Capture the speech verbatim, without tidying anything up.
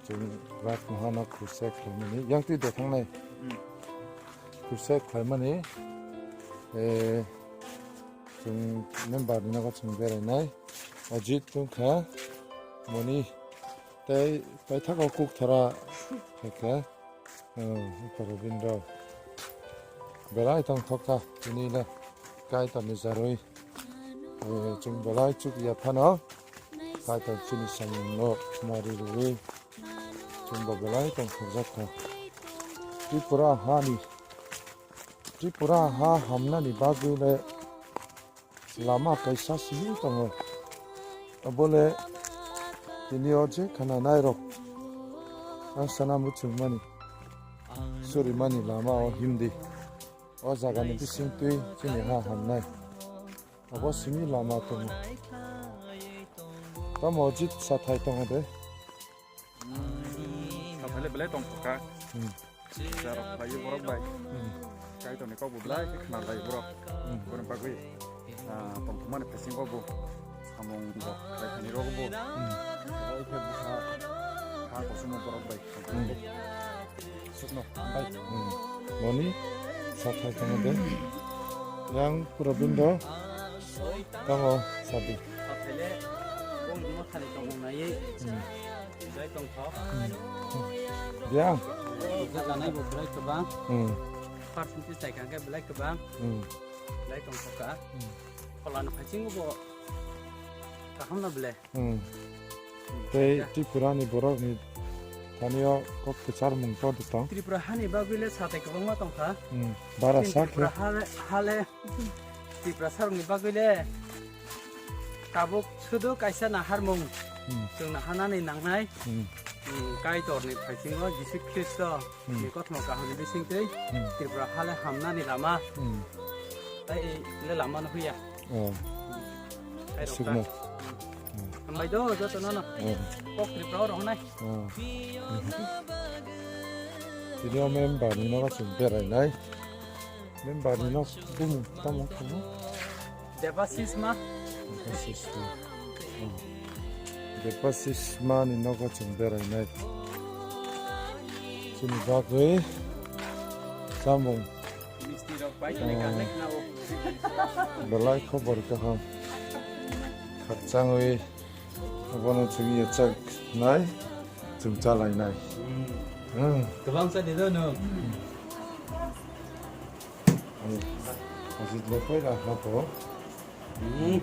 Chwng Raj Mohan no crusade khlaimani, yang twi de thangnai. Hmm. Crusade khlaimani, eh, chwng member ni nogo chwng berainai. Ajit wngkha, moni tei paithakgo kuk thara khaikha. Oh, Upa Robindra. Belai tongthok kha, tini le Kaitor ni jarwi. Eh, chwng belai chuk ya phano Kaitor chini samung no mari rwi. Chwng bo belai tongthokjak kha. Tripura ha ni, Tripura ha hamnani bagwi le lama kaisa simi tongo. Abole tini o je khana nairok ang sana muchungmani, surimani lama o himdi. O jagani bisingtwi chini ha hamnai. Abo simi lama tongo. Tamo jit sathai tongo de. Sathai le belai tongthokha. Hmm. Jarok khlaiwi borok bai. Hmm. Kaitorni kokbo belai khe khna lai borok. Hmm. Boni bagwi, ah, tongthokmani phaising kokbo samung rok khlai thani rokbo. Hmm. Belai khe bwkha ha kosom borok bai. Hmm. Sukno, bai. Hmm. Moni sathai tongo de. Yang Purabindo tamo sadi. Sathai le bong dima khani tongmung naiwi. Hmm. Belai tongthok. Hmm. Yang. Jaganai bo belai kwbang. Hmm. Percentage tai kha khe belai kwbang. Hmm. Belai tongthok kha. Hmm. Pholani phaising bo kaham na belai. Hmm. Hmm. Tei Tripura ni borok ni thani o kok kwchar mung to de tong. Tripura hani bagwi le sathai kwbangma tongkha. Hmm. Bara Chini sa khe. Tripura hale, hale Tripura sarok ni bagwi le tabuk sudu kaisa naharmung. Hmm. Chwng naharnani nangnai. Hmm. Hmm, Kaitor ni phaisingo Jisu Khristo. Hmm. Ni kothoma kaham ni bisingtwi Hmm. Tripura hale hamnani lama. Hmm. Tai le lama no huya. Oh. Tai rokha. Sukma. Hmm. Hambai do joto no no. Oh. Kok Tripura oro honai. Oh. Tini o member ni nogo chwng berainai. Member ni nok bumung tamo khamu? Debasisma. Debasisma. Hmm. Debasisma ni nogo chwng berainai. Chini bagwi chamung. Misti rok bai kene Hmm. kanlek na o. Belai khobor kaham. Khakchangwi abono chwng yachaknai, chwng chalainai. Hmm. Hmm. Kwbang sa de do no. Ajit le poila habo. Hmm.